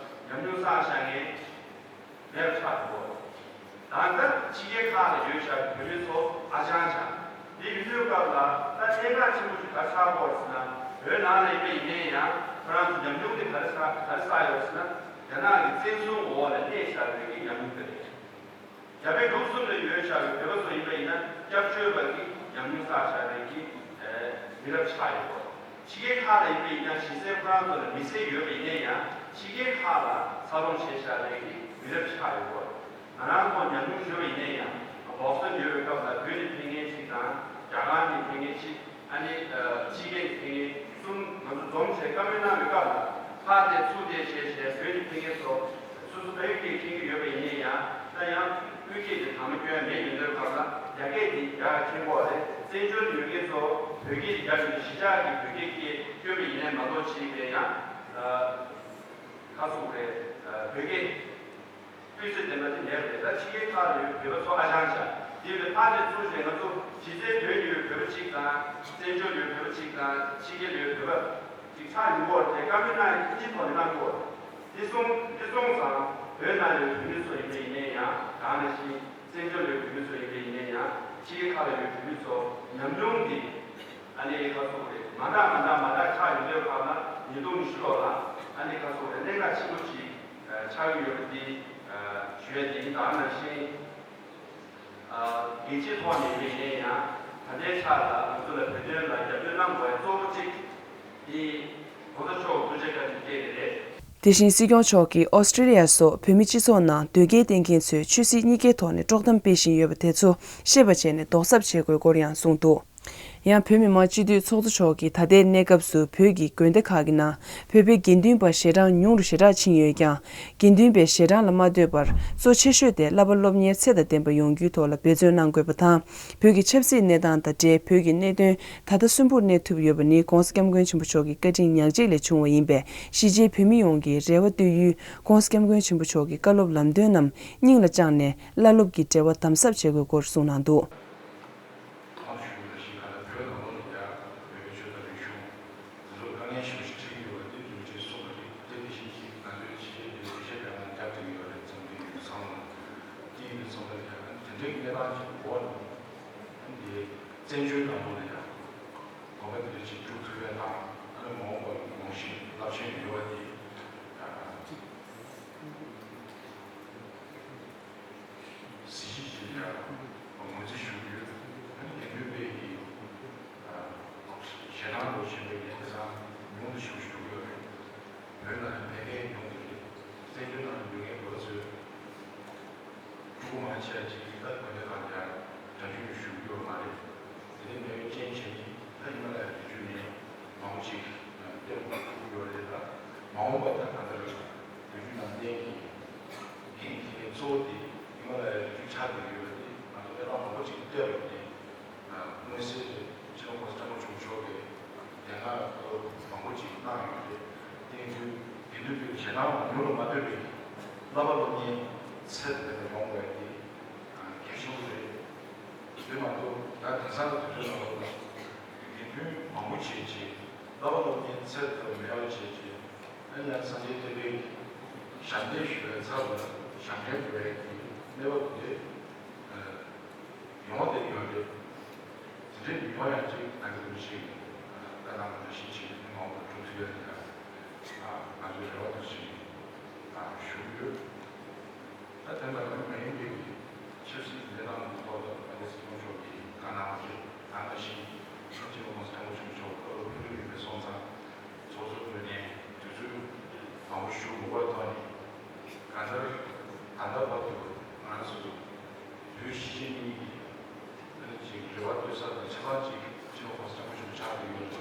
ཉམས་མྱོང་བསགས་བཞག་མཁན་མེད་པ་ཆགས་འགྲོ། ད་ལྟ་ཕྱི་རྒྱལ་ཁག་ལ་ཡོད་བཞག་པའི་བོད་མི་ཚོ་ཨ་ཅང་ཅང་། འདི་ཡིན་དུས་སྐབས་ལ་ད་གནད་འགག་ཆེན་པོ་ཞིག་ག་རེ་ཆགས་ཀྱི་ཡོད་རེད་ཟེར་ན། བོད་ནང་ལ་ཡིན་པ་ཡིན་ནའི་ཡང་ཁོ་རང་ཚོ་ཉམས་མྱོང་དེ་ག་རེ་ཆགས་ག་རེ་བསགས་ཡོད་རེད་ཟེར་ན། རྒྱ་ནག་གི་བཙན་བཟུང་འོག་ལ་གནས་བཞག་པའི་གི་ཉམས་མྱོང་དེ་རེད། རྒྱ་བལ་འབྲུག་གསུམ་ལ་ཡོད་བཞག་པའི་བོད་པ་ཚོ་ཡིན་པ་ཡིན་ན་སྐྱབས་བཅོལ་བ་གི་ཉམས་མྱོང་བསགས་བཞག་པའི་གི་མི་རབས་ཆགས་ཡོད་སྐོར། ཕྱི་རྒྱལ་ཁག་ལ་ཡིན་པ་ཡིན་ན་གཞི་རྩའི་ཁོ་རང་ཚོ་ལ་མི་ཚེ་ཡོད་པ་ཡིན་ན་ཡང་ཕྱི་རྒྱལ་ཁག་ལ་འཚར་ལོངས་བྱས་བཞག་པའི་གི་མི་རབས་ཆགས་ཡོད་སྐོར། ང་རང་ཚོ་ཉམས་མྱོང་ཞུ་བ་ཡིན་ན་ཡང་བོ་སི་ཊོན་ཡོད་པའི་སྐབས་ལ་བོད་ནས་ཕེབས་མཁན་གཅིག་དང་རྒྱ་གར་ནས་ཕེབས་མཁན་གཅིག་ཨ་ནི་ཕྱི་རྒྱལ་ནས་ཕེབས་མཁན་གསུམ་ང་ཚོ་འཛོམས་བྱས་བཀའ་མོལ་གནང་བའི་སྐབས་ལ་ཕར་བལྟས་ཚུར་བལྟས་བྱས་བྱས་བོད་ནས་ཕེབས་མཁན་ཚོ་སོ་སོ་ཕ་ཡུལ་སྐད་མཁྱེན་གྱི་ཡོད་པ་ཡིན་ན་ཡང་ད་ཡང་དབུས་སྐད་དེ་དང་པོ་སྐྱོན་ཡ་མེད་ཡོད་འདོད་སྐབས་ལ་རྒྱ་སྐད་དེ་རྒྱ་གར་མཁྱེན་གྱི་ཡོད་རེད། བཙན་བྱོལ་ཡོད་མཁན་ཚོ་བོད་སྐད་དེ་རྒྱ་གར་གཞིས་ཆགས་ཀྱི་བོད་སྐད་སྐད་སྐྱོན་པ་ཡིན་ནའི་མ་གཏོགས་བྱས་པའི་ཡང་ཁ་སུ་རེད་བོད་སྐད། སྤུས་ཚད་ལྡན་པ་དེ་ལེགས་རེད། ད་ཕྱི་རྒྱལ་ཁག་ལ་ཡོད་བོད་པ་ཚོ་ཨ་ཅང་ཅང་དེ་ལས་ཕར་ནས་ཚུར་བྱས་ང་ཚོ་གཞི་རྩའི་བོད་ནས་ཡོད་བོད་པ་གཅིག་དང་བཙན་བྱོལ་ཡོད་བོད་པ་གཅིག་དང་ཕྱི་རྒྱལ་ཡོད་བོད་པ་གཅིག་ཆགས་ཡོང་གི་ཡོད་རེད། བཀའ་མོལ་གནང་ཡ་ཨིན་ཇིའི་ཐོག་ནས་གནང་གི་ཡོད་རེད། དེ་སོང་དེ་སོང་ཙང་བོད་ནང་ཡོད་བོད་མི་ཚོ་ཡིན་པ་ཡིན་ན་ཡང་གང་ནང་བཞིན་བཙན་བྱོལ་ཡོད་བོད་མི་ཚོ་ཡིན་པ་ཡིན་ན་ཡང་ཕྱི་རྒྱལ་ཁག་ལ་ཡོད་བོད་མི་ཚོ་ཉམས་མྱོང་འདི་ཨ་ནི་ཁ་སོ་རེད་མ་འདྲ་མ་འདྲ་མ་འདྲ་ཆགས་ཡོང་དུས་སྐབས་ལ་ཉིས་སྟོང་ཉི་ཤུ་ལོ་ལ་ཨ་ནི་ཁ་སོ་རེད་གནད་འགག་ཆེན་པོ་ཅིག་ཆགས་ཀྱི་ཡོད་པ་འདི་ཞུ་ཡ་འདི་ཡིན། ད་ནང་བཞིན་རྒྱལ་སྤྱིའི་ཐོག་ནས་ཡིན་ནའི་ཡང་ད་ལྟའི་ཆར་ལ་ང་ཚོ་ལ་བོད་དོན་ལ་རྒྱབ་སྐྱོར་གནང་དགོས་པའི་གཙོ་བོ་གཅིག་འདི་གོང་ས་མཆོག་ཐུགས་རྗེ་བཀའ་དྲིན་སྐྱེས་ནི་རེད། དེ་བཞིན་སྲིད་སྐྱོང་མཆོག་གིས་ཨོ་སི་ཀྲི་ལི་ཡ་སོགས་བོད་མི་སྤྱི་ཚོགས་ནང་དོལ་རྒྱལ་བསྟེན་མཁན་ཚོས་ཆོས་སྲིད་གཉིས་ཀའི་ཐོག་ནས་དཀྲོག་གཏམ་སྤེལ་བཞིན་ཡོད་པ་དེ་ཚོ་ཤེས་པ་བྱས་ནས་ཟློག་གསབ་བྱེད་དགོས་སྐོར་ཡང་གསུངས་འདུག་ཡང་བོད་མི་མང་སྤྱི་འཐུས་ཚོགས་གཙོ་མཆོག་གིས་ད་ལྟའི་གནས་སྐབས་སུ་བོད་ཀྱི་དགོན་སྡེ་ཁག་གི་ནང་བོད་པའི་དགེ་འདུན་པ་ཞེ་གྲངས་ཉུང་རུ་ཞེ་དྲགས་ཕྱིན་ཡོད་ཀྱང་། དགེ་འདུན་པའི་ཞལ་གྲངས་ལ་མ་ལྟོས་པར་གཙོ་ཆེ་ཤོས་དེ་བསླབ་པ་སློབ་གཉེར་ཚད་དང་ལྡན་པ་ཡོང་རྒྱུའི་ཐོག་ལ་འབད་བརྩོན་གནང་དགོས་པ་དང་། བོད་ཀྱི་ཆབ་སྲིད་གནས་སྟངས་དང་འབྲེལ་བོད་ཀྱི་གནད་དོན་ད་ལྟ་གསོན་པོར་གནས་ཐུབ་ཡོད་པ་ནི་༧གོང་ས་༧སྐྱབས་མགོན་ཆེན་པོ་མཆོག་གི་བཀའ་དྲིན་ཉག་གཅིག་ལས་བྱུང་བ་ཡིན་པས་གཞིས་བྱེས་བོད་མི་ཡོངས་ཀྱིས་རེ་བ་གཏོད་ཡུལ་༧གོང་ས་༧སྐྱབས་མགོན་ཆེན་པོ་མཆོག་གི་བཀའ་སློབ་ལམ་སྟོན་རྣམས་སྙིང་ལ་བཅངས་ནས་བླ་སློབ་ཀྱི་འབྲེལ་བ་དམ་ཟབ་བྱེད་དགོས་སྐོར་གསུངས་གནང་འདུག་ཁོང་ཞུ་ལ་ཞིག་ག་ལ་བོད་ནང་ལོགས་ལ་ཡ་བོད་པའི་ཆོས་དང་རིག་གཞུང་འདི་ཚོར་དཀའ་ངལ་ཞེ་པོ་ཞིག་འཕྲད་ཀྱི་ཡོད་པ་འདི་འདུག་ཅེས་གསུངས་པ་རེད། དེ་དེ་བཞིན་གྱི་ང་ཚོའི་ཕྱི་རྒྱལ་འདི་ཕྱི་རྒྱལ་བོད་ནང་རྒྱབ་སྐྱོར་ཡོད་རེད་བསམ་གྱི་ཡོད་བསམ་ལ་དེ་ཡིན་པའི་བསམ་པ་རེད། དེ་འདྲའི་གནས་སྟངས་ཀྱི་འོག་ནས་འདི་བཙན་བྱོལ་ནང་ལོགས་ལ་ཡ་དགོན་པ་འདི་འདྲ་ཞིག་བཙུགས་ཐུབ་ཡ་དང་ཨ་ནི་མ་འོངས་པར་དགོངས་བཞེས་རླབས་ཆེན་ཡོད་པ་དེ། གཟི་བརྗིད་ཅན་ལ་ངོས་འཛིན་ཞུ་རྒྱུ། ཨ་ནི་དགེ་འདུན་པའི་གི་ཞེ་སྡང་ལོ་ཆེན་པོའི་གི་ལས་བཟང་ཉུང་དུ་ཞུ་ཞུ་གི་ཡོད་རེད། བོད་ནང་ལ་ཕལ་སྐད་ཉུང་དུ་རེད། བཙན་བྱོལ་ནང་ལ་ཡོད་མཁན་བོད་པ་ཚོས་ཕྲུ་གུ་མང་ཆེ་བ་ཅིག་ད་དགོན་སྡེ་ཁག་ལ་ཡང་སྒྲ་སྒྱུར་ཞུ་གི་ཡོད་མ་རེད། དེ་ནས་མེད་པའི་རྐྱེན་བྱས་ནས་ད་ཧི་མ་ལ་ཡའི་རི་རྒྱུད་ནས་མང་པོ་ཅིག་སླེབས་ཐུབ་ཀྱི་ཡོད་རེད། ད་མ་འོངས་པ་ད་ག་འདྲ་རེད། རི་རྒྱུད་ནང་བསྟན་གྱི་འགན་འཁྱེར་མཁན་གཙོ་བོ་དེ་ཧི་མ་ལ་ཡའི་རི་རྒྱུད་ཆགས་བསྡད་ཀྱི་ཡོད་པ་དེ་ང་ཚོ་ཨེ་ལགས་མང་པོ་ཅིག་བལྟས་པ་ཡིན་ནའི། མངོན་གསལ་རེད། སྤྱི་ནོར་༧གོང་ས་༧སྐྱབས་མགོན་ཆེན་པོ་མཆོག་གིས་དེ་སྔ་བཀའ་སློབ་མང་པོ་ཅིག་གནང་ཡོད་རེད། དེ་ཡིན་དུས་དགེ་འདུན་པའི་ཞལ་ནང་ལ་ཉུང་རུ་མ་ཐོན་པའི་བསླབ་པ་སློབ་གཉེར་ཚད་དང་ལྡན་པ་ཡོང་དགོས་དེ་གལ་ཆེན་པོ་རེད། དེ་མ་གཏོགས་ད་དེང་སང་གི་དུས་ཚོད་ནང་ལོགས་ལ་དགེ་འདུན་མང་པོ་བྱས་རྗེས་བསླབ་པ་སློབ་གཉེར་ཚད་དང་མེད་པ་བྱས་རྗེས་ཨ་ནི་ཡང་སངས་རྒྱས་བསྟན་པའི་ཞབས་འདེགས་ཞུ་བའི་ཚབ་ལ་ཞབས་འདྲེན་དགོས་ཡ་གི་གནས་བབ་དེ། ཡོང་བསྡད་ཡོད་རེད། དེ་འདྲའི་མི་ཡོང་ཡང་ཅིག་ང་ཚོ་མི་ཞིག་ད་ལྟ་ང་ཚོ་ཤེས་ཆེད་མི་མང་པོ་འགྲོ་ཐུབ་ཡ་དེ་ལ་ང་ཚོའི་རེ་བ་དེ་ཞིག་ཞུ་གི་ཡོད། ད་དེ་མ་ཡིན་པའི་ཆབ་སྲིད་ཀྱི་གནས་སྟངས་ཀྱི་ཐོག་ལ་ང་ཚོའི་སྲིད་སྐྱོང་མཆོག་གིས་བཀའ་གནང་བ་རེད། ད་ནང་བཞིན་སྤྱི་ནོར་༧གོང་ས་༧སྐྱབས་མགོན་ཆེན་པོ་མཆོག་བཀའ་སློབ་ཕུལ་ཡོད་པའི་སོང་ཙང་། ཚོགས་གཙོ་ངོས་ནས་དུས་ཚོད་མང་པོ་ཞུ་མི་དགོས་ཐོག་ནས་གང་ལྟར་ད་ལྟ་བར་དུ་ང་རང་ཚོ་བོད་གཞིས་བྱེས་གཉིས་ཀྱི་ཨ་ནི་ཅིག་རེ་བ་གཏོད་ས་དང་ཆ་ཚང་ཅིག་སྤྱི་ནོར་༧གོང་ས་༧སྐྱབས་མགོན་ཆེན་པོ་ཆགས་བསྡད་ཡོད་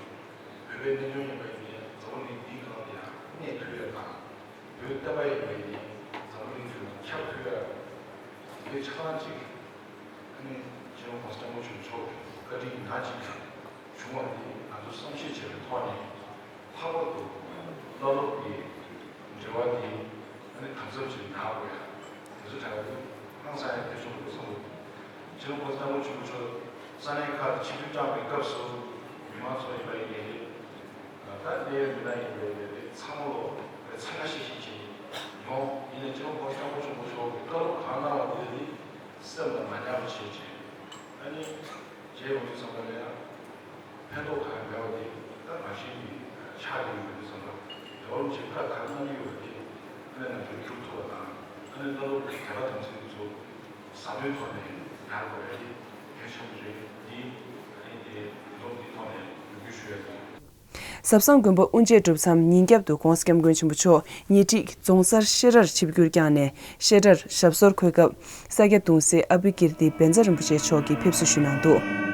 རེད། བོད་པའི་གནད་དོན་ཡིན་པ་ཡིན་ན་འཛམ་བུ་གླིང་འདིའི་སྒང་ལ་ཡང་གནས་ཐུབ་ཡ་དང་། བོད་བསྟན་པ་ཡིན་པ་ཡིན་ན་འཛམ་བུ་གླིང་ཁྱོན་ལ་ཁྱབ་ཐུབ་ཡ་དེ་ཆ་ཚང་ཅིག་ཨ་ནི་སྤྱི་ནོར་༧གོང་ས་༧སྐྱབས་མགོན་ཆེན་པོ་མཆོག་གི་བཀའ་དྲིན་ཡིན་ན་ཅིག་བྱུང་བ་དེ་ང་ཚོ་བསམ་ཤེས་བྱས་པའི་ཐོག་ནས་ལྷག་པར་དུ་བླ་སློབ་ཀྱི་འབྲེལ་བ་དེ་ཨ་ནི་དམ་ཟབ་ཅིག་གནང་དགོས་ཡ་དེ་ཚོ་དྲན་པ་དེ་ཧང་སང་ཡ་གལ་ཆེན་པོ་འདུག་བསམ་གྱི་འདུག་སྤྱི་ནོར་༧གོང་ས་༧སྐྱབས་མགོན་ཆེན་པོ་མཆོག་ས་གནས་ཁག་ཏུ་ཆིབས་བསྒྱུར་བསྐྱངས་པའི་སྐབས་སུ་མི་མང་ཚོ་ཡིན་པ་ཡིན་ནའི་རེད། ད་གནད་ཡོད་མི་སྣ་ཡིན་པ་ཡིན་ནའི་རེད། ཚང་མ་ལོ་འཚང་ཁ་ཤིག་ཤིག་བྱས་ཡོང་། ཡིན་ནའི་སྤྱི་ནོར་༧གོང་ས་༧སྐྱབས་མགོན་ཆེན་པོ་མཆོག་གིས་བཀའ་སློབ་གང་གནང་བ་དེ་དེ་སེམས་ལ་མ་ཉར་བ་བྱས་བྱས་ཨ་ནི་བྱས་ཡོང་དུས་ཙམ་པ་ལ་ཡང་ཕན་ཐོགས་གང་ཡང་མེད་པ་དེ་ད་མ་ཤེས་ཀྱི་ཆགས་ཀྱི་ཡོང་དུས་ཙམ་པ་དེ་འོར་ཅིག་བཀའ་གང་གནང་གི་ཡོད་པ་དེ་ ལས་རྣམས་ཀྱི་འགྲུབ་ཐུབ་པ་དང་། ཨ་ནི་བླ་སློབ་ཀྱི་དད་པ་དམ་ཚིག་འདི་ཚོ་ཟབ་པོའི་ཐོག་ནས་དར་དགོས་ཡ་དེ་གལ་ཆེན་པོ་རེད། འདི་ཨ་ནི་དེ་ལོ་འདིའི་ཐོག་ནས་ཡོང་རྒྱུ་ཞུ་ཡ་ཡིན། ཟབ་གསང་དགོན་པ་དབུ་འབྱེད་གྲུབ་མཚམས་ཉིན་རྒྱབ་ཏུ་༸གོང་ས་༸སྐྱབས་མགོན་ཆེན་པོ་མཆོག་ཉེ་འཁྲིས་རྫོང་སར་བཤད་གྲྭར་ཆིབས་བསྒྱུར་བསྐྱངས་ནས་བཤད་གྲྭར་ཞབས་སོར་འཁོད་སྐབས་ས་སྐྱ་གདུང་སྲས་ཨ་བུ་ཀིརྟི་བཛྲ་རིན་པོ་ཆེ་མཆོག་གིས་ཕེབས་བསུ་ཞུས་གནང་འདུག།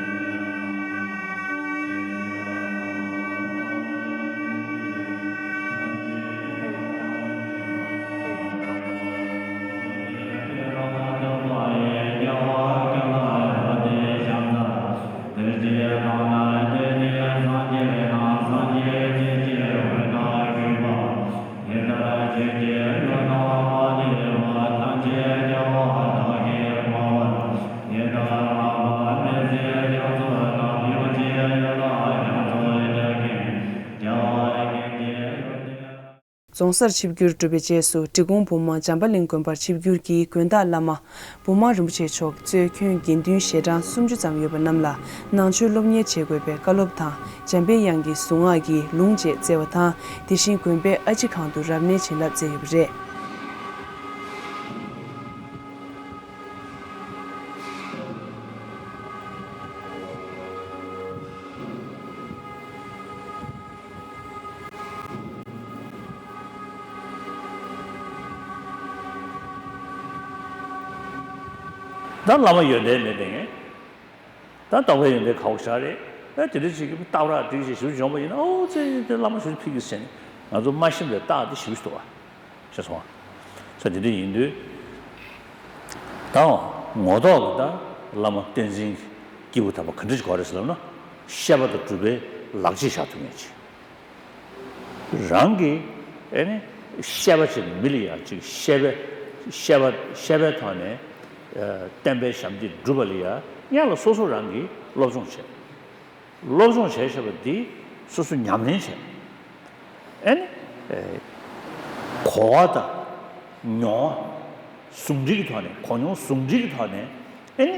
རྫོང་སར་ཆིབས་བསྒྱུར་གྲུབ་པའི་རྗེས་སུ་འབྲི་གུང་བུམ་དམག་བྱམས་པ་གླིང་དགོན་པར་ཆིབས་བསྒྱུར་གྱིས་དགོན་བདག་བླ་མ་བུམ་དམག་རིན་པོ་ཆེ་མཆོག་གཙོས་ཁྱོན་དགེ་འདུན་ཞལ་གྲངས་སུམ་ཅུ་ཙམ་ཡོད་པ་རྣམས་ལ་ནང་ཆོས་སློབ་གཉེར་བྱེད་དགོས་པའི་བཀའ་སློབ་དང་འཇམ་པའི་དབྱངས་ཀྱི་གཟུངས་སྔགས་ཀྱི་ལུང་བཅས་སྩལ་བ་དང་། དེ་བཞིན་དགོན་པའི་ཨ་ཕྱི་ཁང་དུ་རབ་གནས་བྱིན་རླབས་སྩལ་ཡོད་པ་རེད། ད་བླ་མ་ཡོན་ཏན་མེད་པའི་ངས། ད་རྟོགས་པའི་ཡོན་ཏན་ག་བོ་ཞིག་རེད། ད་དེ་འདྲ་ཞིག་གི་རྟག་པར་སྒྲིག་ཅིག་ཞིབ་འཇོག་པ་ཡིན་ན། ཨོ་ཙི་དེ་བླ་མ་ཞིག་ཕིག་གི་ཟེར་ནས་ང་ཚོ་མ་ཤེས་པའི་རྟགས་དེ་ཞིབ་ཞིག་འདུག་བ། ཤེས་སོང་བ། ས་དེ་འདྲ་ཡིན་དུས། ད་ངོ་ཐོག་གི་ད་བླ་མ་བསྟན་འཛིན་གྱི་སྐྱེས་བུ་དམ་པ་ག་འདྲ་ཞིག་དགོས་རེད་ཟེར་ལབ་ན། བཤད་པ་དང་སྒྲུབ་པའི་ལག་རྗེས་བཞག་ཐུབ་མཁན་ཅིག། རང་གིས་ཨེ་ནི་བཤད་པ་བྱས་ནས་མི་ལ་ཡང་ཅིག་བཤད་པའི་བཤད་པ་བཤད་པའི་ཐོག་ནས་ཨ་བསྟན་པའི་ཞབས་འདེགས་སྒྲུབ་པ་ལ་ཡང་སྔོན་ལ་སོ་སོ་རང་གིས་སློབ་སྦྱོང་བྱས། སློབ་སྦྱོང་བྱས་བྱས་པ་འདི་སོ་སོ་ཉམས་ལེན་བྱས། ཨེ་ནི་ཨེ་གོ་བ་དང་མྱོང་བ་ཟུང་འབྲེལ་གྱི་ཐོག་ནས། གོ་མྱོང་ཟུང་འབྲེལ་གྱི་ཐོག་ནས་ཨེ་ནི་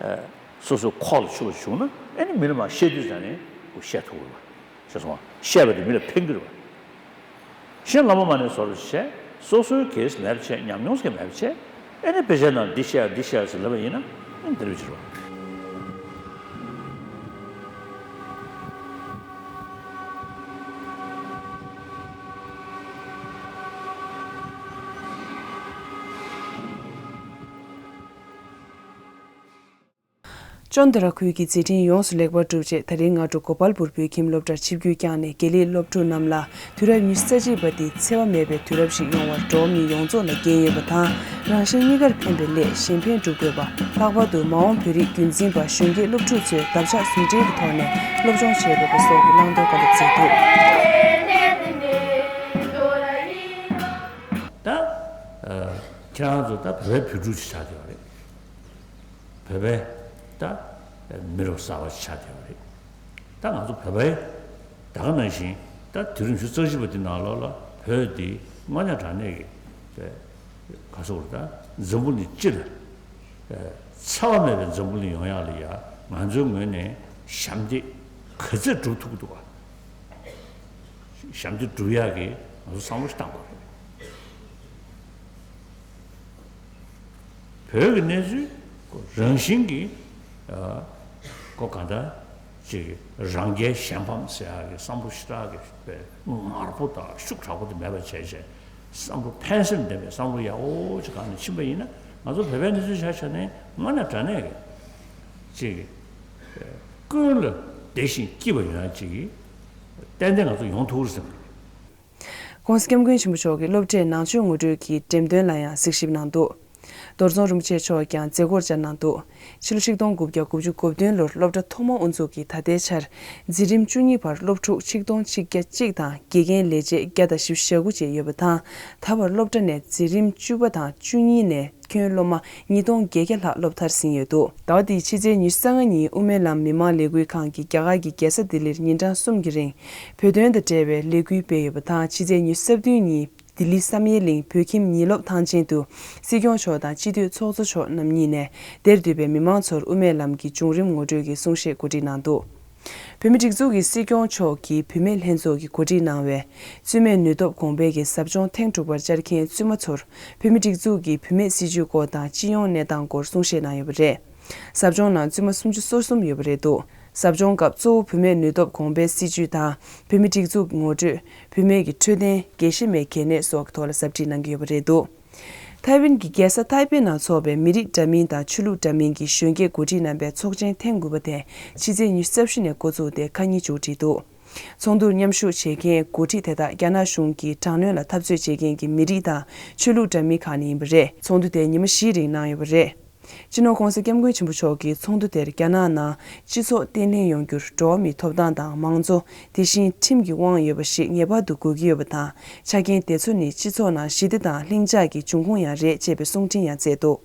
ཨེ་སོ་སོ་ཁོག་ལ་ཆུད་པ་བྱུང་ན། ཨེ་ནི་མི་ལ་མར་བཤད་དུས་ཙམ་ནས་བཤད་ཐུབ་དགོས་པ། ཤེས་སོང་བ། བཤད་པ་དེ་མི་ལ་ཕན་གྱི་རེད་བ། གཞན་བླ་མ་མ་ནས་ཟོར་བྱས། སོ་སོའི་གེ་སི་མེད་པ་བྱས། ཉམས་མྱོང་ཟེར་མེད་པ་བྱས། ཨེ་ནི་དཔེ་ཆའི་ནང་འདི་བཤད་འདི་བཤད་ཟེར་ལབ་པ་ཡིན་ན། ཨེ་ནི་དེ་འདྲ་བྱེད་རོགས། ཅོན་ཏ་ར་ཁུལ་གྱི་མཛད་འཕྲིན་ཡོངས་སུ་ལེགས་པར་གྲུབ་རྗེས། ད་རིང་སྔ་དྲོ་གོ་པལ་པུར་བོད་ཁྱིམ་སློབ་གྲྭར་ཆིབས་བསྒྱུར་བསྐྱངས་ནས། དགེ་ལས་སློབ་ཕྲུག་རྣམས་ལ་དུས་རབས་ཉི་ཤུ་རྩ་གཅིག་པ་འདི་འཚེ་བ་མེད་པའི་དུས་རབས་ཤིག་ཡོང་བར་འགྲོ་བ་མི་ཡོངས་རྫོགས་ལ་འགན་ཡོད་པ་དང་། རང་གཞན་གཉིས་ཀར་ཕན་པའི་སླད་གཞན་ཕན་སྒྲུབ་དགོས་པ། ལྷག་པར་དུ་མ་འོངས་བོད་རིགས་རྒྱུན་འཛིན་པ་གཞོན་སྐྱེས་སློབ་ཕྲུག་ཚོས་བདག་ཅག་ཟུང་འབྲེལ་གྱི་ཐོག་ནས་སློབ་སྦྱོང་བྱེད་དགོས་པ་སོགས་ཀྱི་བླང་དོར་བཀའ་སློབ་སྩལ་འདུག། ད་ཨ་ཁྱེད་རང་ཚོ་ད་བོད་པའི་བོད་ཕྲུག་ཅིག་ཆགས་བསྡད་པ་རེད། བོད་པའི་ད་མི་རབས་གསར་པ་ཆགས་བསྡད་པ་རེད། ད་ང་ཚོ་བོད་པའི་ད་ག་ནང་བཞིན་ད་དུས་རབས་ཉི་ཤུ་རྩ་གཅིག་པ་འདི་ནང་ལོགས་ལ་བོད་འདི་དངོས་གནས་དྲང་གནས་ཀྱི་ག་ཟེར་དགོས་རེད། ད་འཛམ་བུ་གླིང་སྤྱི་ལ་འཚེ་བ་མེད་པའི་འཛམ་བུ་གླིང་ཡོང་ཡག་ལ་ཡ་ང་ཚོའི་ངོས་ནས་ཞབས་འདེགས་ག་ཚོད་སྒྲུབ་ཐུབ་ཀྱི་འདུག་ག། ཞབས་འདེགས་སྒྲུབ་ཡག་གི་ང་ཚོ་བསམ་བློ་ཞིག་བཏང་དགོས་རེད། བོད་ཀྱི་གནས་ཚུལ་རང་བཞིན་གྱིས་ཨ་ཁོ་གང་ལྟར་ཅིག་རང་རྒྱལ་གཞན་ཕམ་ཟེར་ཡག་གི་བསམ་བློ་ཞེ་དྲག་གི་ངར་པོ་དང་ཤུགས་དྲག་པོ་དེ་མེད་པ་བྱས་བྱས། བསམ་བློ་ཕན་སེམས་ལྡན་པའི་བསམ་བློ་ཡག་པོ་ཅིག་གང་ནས་ཕྱིན་པ་ཡིན་ན། ང་ཚོ་བོད་པའི་གནས་ཚུལ་ཆ་བཞག་ནས་དངོས་གནས་དྲང་གནས་ཀྱི་ཅིག་ཀུན་ལ་བདེ་ཞིང་སྐྱིད་པ་ཡོང་ཡག་ཅིག་ཏན་ཏན་ང་ཚོ་ཡོང་ཐུབ་ཀྱི་རེད་བསམ་གྱི་རེད། ༸གོང་ས་༸སྐྱབས་མགོན་ཆེན་པོ་མཆོག་གིས་སློབ་གྲྭའི་ནང་ཆོས་ངོ་སྤྲོད་ཀྱི་འགྲེམས་སྟོན་ལ་ཡང་གཟིགས་ཞིབ་གནང་འདུག། རྡོར་རྫོང་རིན་པོ་ཆེ་མཆོག་ཀྱང་མཛད་སྒོར་བཅར་གནང་འདུག། ཕྱི་ལོ་ཆིག་སྟོང་དགུ་བརྒྱ་དགུ་བཅུ་གོ་བདུན་ལོར་སློབ་གྲྭ་ཐོག་མ་དབུ་འཛུགས་ཀྱིས་ད་ལྟའི་ཆར་འཛིན་རིམ་བཅུ་གཉིས་བར་སློབ་ཕྲུག་ཆིག་སྟོང་ཆིག་བརྒྱ་གཅིག་དང་། དགེ་རྒན་ལས་བྱེད་བརྒྱ་དང་བཞི་བཅུ་ཞེ་དགུ་བཅས་ཡོད་པ་དང་། ད་བར་སློབ་གྲྭ་ནས་འཛིན་རིམ་བཅུ་པ་དང་བཅུ་གཉིས་ནས་ཁྱོན་སློབ་མ་ཉིས་སྟོང་བརྒྱད་བརྒྱ་ལྷག་སློབ་མཐར་ཟིན་ཡོད་འདུག། ཟླ་བ་འདིའི་ཕྱི་ཚེས་ཉི་ཤུ་རྩ་ལྔ་ཉིན་དབུ་མའི་ལམ་མི་མང་ལས་འགུལ་ཁང་གིས་རྒྱ་གར་གྱི་རྒྱལ་ས་ལྡི་ལིར་ཉིན་གྲངས་གསུམ་གྱི་རིང་བོད་དོན་དང་འབྲེལ་བའི་ལས་འགུལ་སྤེལ་ཡོད་པ་དང་། ཕྱི་ཚེས་ཉི་ཤུ་རྩ་བདུན་ཉིན་ལྡི་ལི་བསམ་ཡས་གླིང་བོད་ཁྱིམ་ཉིན་སློབ་ཐང་ཆེན་དུ་སྲིད་སྐྱོང་མཆོག་དང་སྤྱི་འཐུས་ཚོགས་གཙོ་མཆོག་རྣམ་གཉིས་ནས་དེར་འདུས་པའི་མི་མང་ཚོར་དབུ་མའི་ལམ་གྱི་བྱུང་རིམ་ངོ་སྤྲོད་ཀྱི་གསུང་བཤད་གོ་སྒྲིག་གནང་འདུག། བོད་མི་སྒྲིག་འཛུགས་ཀྱི་སྲིད་སྐྱོང་མཆོག་གིས་བུད་མེད་ལྷན་ཚོགས་ཀྱིས་གོ་སྒྲིག་གནང་བའི་བཙུན་མའི་ནུས་སྟོབས་གོང་འཕེལ་གྱི་ཟབ་སྦྱོང་ཐེངས་དྲུག་པར་བཅར་མཁན་བཙུན་མ་ཚོར་བོད་མི་སྒྲིག་འཛུགས་ཀྱི་བུད་མེད་སྲིད་བྱུས་སྐོར་དང་སྤྱི་ཡོངས་གནས་སྟངས་སྐོར་གསུང་བཤད་གནང་ཡོད་པ་རེད། ཟབ་སྦྱོང་ནང་བཙུན་མ་སུམ་ཅུ་སོ་གསུམ་ཡོད་པ་རེད་འདུག་ཟབ་སྦྱོང་སྐབས་གཙོ་བོ་བུད་མེད་ནུས་སྟོབས་གོང་འཕེལ་སྲིད་བྱུས་དང་བོད་མི་སྒྲིག་འཛུགས་ངོ་སྤྲོད། བུད་མེད་ཀྱི་འཕྲོད་བསྟེན། དགེ་གཤེད་མའི་གལ་གནད་སོགས་ཀྱི་ཐོག་ལ་ཟབ་ཁྲིད་གནང་གི་ཡོད་པ་རེད་འདུག་ཐའེ་ཝན་གྱི་རྒྱལ་ས་ཐའེ་པེ་ནང་འཚོགས་པའི་མི་རིགས་འདྲ་མིན་དང་ཆོས་ལུགས་འདྲ་མིན་གྱི་གཞོན་སྐྱེས་འགོ་ཁྲིད་རྣམ་པའི་ཚོགས་ཆེན་ཐེངས་དགུ་པ་དེ་ཕྱི་ཚེས་ཉི་ཤུ་རྩ་བཞི་ནས་འགོ་བཙུགས་ཏེ་ཁ་ཉིན་མཇུག་སྒྲིལ་འདུག་ཚོགས་འདུར་མཉམ་ཞུགས་བྱེད་མཁན་འགོ་ཁྲིད་དེ་དག་རྒྱ་ནག་གཞུང་གིས་དྲག་གནོན་ལ་འཐབ་རྩོད་བྱེད་མཁན་གྱི་མི་རིགས་དང་ཆོས་ལུགས་འདྲ་མིན་ཁག་ནས་ཡིན་པ་རེད། ཚོགས་འདུ་དེ་ཉི་མ་བཞིའི་རིང་གནང་ཡོད་པ་རེད། སྤྱི་ནོར་༧གོང་ས་༧སྐྱབས་མགོན་ཆེན་པོ་མཆོག་གིས་ཚོགས་འདུ་དེར་རྒྱ་ནག་ནང་སྤྱི་ཚོགས་བརྟན་ལྷིང་ཡོང་རྒྱུར་འགྲོ་བ་མིའི་ཐོབ་ཐང་དང་མང་གཙོ། དེ་བཞིན་ཁྲིམས་ཀྱི་དབང་ཡོད་པ་ཞིག་ངེས་པར་དུ་དགོས་ཀྱི་ཡོད་པ་དང་། ཆ་རྐྱེན་དེ་ཚོ་ནི་སྤྱི་ཚོགས་ནང་ཞི་བདེ་དང་ལྷིང་འཇགས་ཀྱི་འབྱུང་ཁུངས་ཡང་རེད་ཅེས་པའི་གསུང་འཕྲིན་ཡང་བསྩལ་འདུག་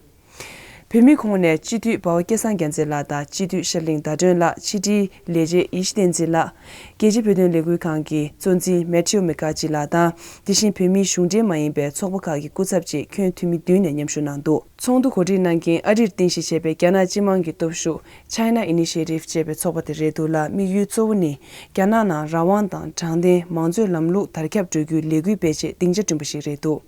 བོད་མིའི་ཁོངས་ནས་སྤྱི་འཐུས་འབའ་བ་སྐལ་བཟང་རྒྱལ་མཚན་ལགས་དང་སྤྱི་འཐུས་ཤར་གླིང་ཟླ་སྒྲོན་ལགས། ཕྱི་དྲིལ་ལས་བྱེད་ཡེ་ཤེས་བསྟན་འཛིན་ལགས། རྒྱལ་སྤྱིའི་བོད་དོན་ལས་འགུལ་ཁང་གི་གཙོ་འཛིན་མེ་ཐེའུ་མེ་ཀ་ཅི་ལགས་དང་། དེ་བཞིན་བོད་མིའི་གཞུང་འབྲེལ་མ་ཡིན་པའི་ཚོགས་པ་ཁག་གི་སྐུ་ཚབ་བཅས་ཁྱོན་འཐུས་མི་བདུན་ནས་མཉམ་ཞུགས་གནང་འདུག་ཚོགས་འདུ་གོ་སྒྲིག་གནང་མཁན་ཨ་རིར་རྟེན་གཞི་བྱས་པའི་རྒྱ་ནག་སྤྱི་དམངས་ཀྱི་སྟོབས་ཤུགས་China Initiative ཅེས་པའི་ཚོགས་པ་དེ་རེད་འདུག་ལ། དམིགས་ཡུལ་གཙོ་བོ་ནི་རྒྱ་ནག་ནང་རང་དབང་དང་དྲང་བདེན། མང་གཙོའི་ལམ་ལུགས་དར་ཁྱབ་འགྲོ་རྒྱུའི་ལས་འགུལ་སྤེལ་ཆེད་སྡིངས་ཆ་བསྐྲུན་པ་ཞིག་རེད་འདུག་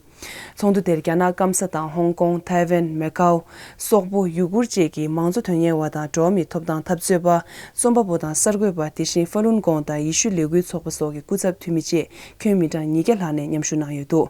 ཚོགས་འདུ་དེར་རྒྱ་ནག་སྐམ་ས་དང་ཧོང་ཀོང་། ཐའེ་ཝན། མེ་ཀའོ། སོག་པོ། ཡུ་གུར་བཅས་ཀྱི་མང་གཙོ་དོན་གཉེར་བ་དང་འགྲོ་བ་མིའི་ཐོབ་ཐང་འཐབ་རྩོད་པ། རྩོམ་པ་པོ་དང་གསར་འགོད་པ། དེ་བཞིན་ཧྥ་ལུན་གོང་དང་ཡེ་ཤུའི་ལས་འགུལ་ཚོགས་པ་སོགས་ཀྱི་སྐུ་ཚབ་འཐུས་མི་བཅས་ཁྱོན་མི་གྲངས་ཉིས་བརྒྱ་ལྷག་ནས་མཉམ་ཞུགས་གནང་ཡོད་འདུག་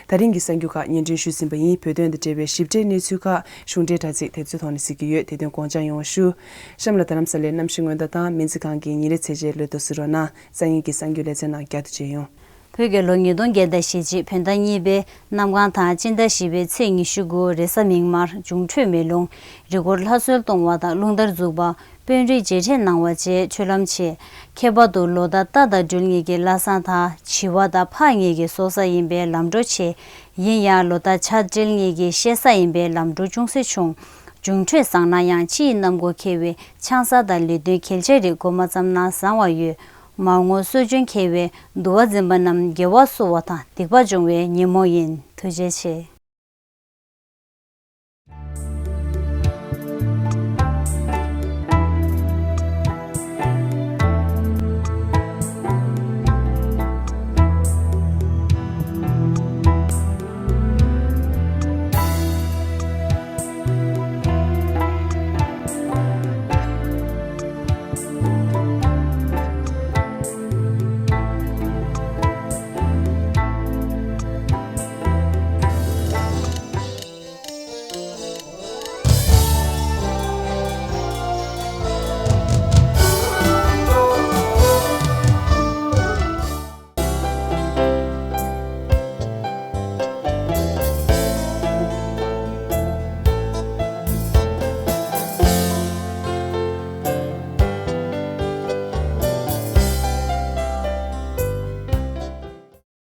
ད་རིང་གི་གསར་འགྱུར་ཁག་སྙན་སྒྲོན་ཞུས་ཟིན་པ་ཡིན། བོད་དོན་དང་འབྲེལ་བའི་ཞིབ་ཕྲའི་གནས་ཚུལ་ཁག་གཞུང་འབྲེལ་དྲ་ཚིགས་དེ་ཚོའི་ཐོག་ནས་གཟིགས་ཀྱི་ཡོད། དེ་དོན་དགོངས་འཇགས་ཡོང་བ་ཞུ། གཤམ་ལ་རྡ་རམ་ས་ལའི་གནམ་གཤིས་སྔོན་བརྡ་དང་སྨན་རྩིས་ཁང་གི་ཉིན་རེའི་ཚད་འཇལ་ལོ་ཏོག་སི་རོ་ན། སང་ཉིན་གྱི་གསར་འགྱུར་ལེ་ཚན་ནང་བསྐྱར་དུ་མཇལ་ཡོང་། བོད་རྒྱལ་ལོ་ཉིས་སྟོང་བརྒྱད་དང་ཞེ་གཅིག་བོད་ཟླ་གཉིས་པའི་གནམ་གང་དང་སྤྱི་ཟླ་བཞི་པའི་ཚེས་ཉི་ཤུ་དགུ་རེས་གཟའ་མིག་དམར། འབྱུང་འཕྲོད་མེ་རླུང་། རི་སྐོར་ལྷ་གསོལ་གཏོང་བ་དང་རླུང་དར་འཛུགས་པ། དཔོན་རིགས་མཇལ་འཕྲད་གནང་བ་བཅས་སྤྱོད་ལམ་ཆེ། ཁྱད་པར་དུ་ལོ་ཟླ་རྟ་དང་སྦྲུལ་གཉིས་ཀྱི་བླ་བཟང་དང་བྱི་བ་དང་ཕག་གཉིས་ཀྱི་སྲོག་རྩ་ཡིན་པས་ལམ་འགྲོ་ཆེ། ཡིན་ཡང་ལོ་ཟླ་བྱ་སྤྲེལ་གཉིས་ཀྱི་བཤད་ས་ཡིན་པས་ལམ་འགྲོ་ཅུང་ཟད་ཆུང་། འབྱུང་འཕྲོད་བཟང་ན་ཡང་ཕྱི་ཡི་གནམ་སྒོ་ཁེལ་བས་ཆང་ས་དང་ལས་དོན་གལ་ཆེ་རིགས་འགོ་མ་བརྩམས་ན་བཟང་བ་ཡོད། མར་ངོ་སྲོལ་རྒྱུན་ཁེལ་བས་འདུ་བ་འཛིན་པ་རྣམས་དགེ་བ་བསུ་བ་དང་སྡིག་པ་སྦྱོང་བའི་ཉིན་མོ་ཡིན། ཐུགས་རྗེ་ཆེ།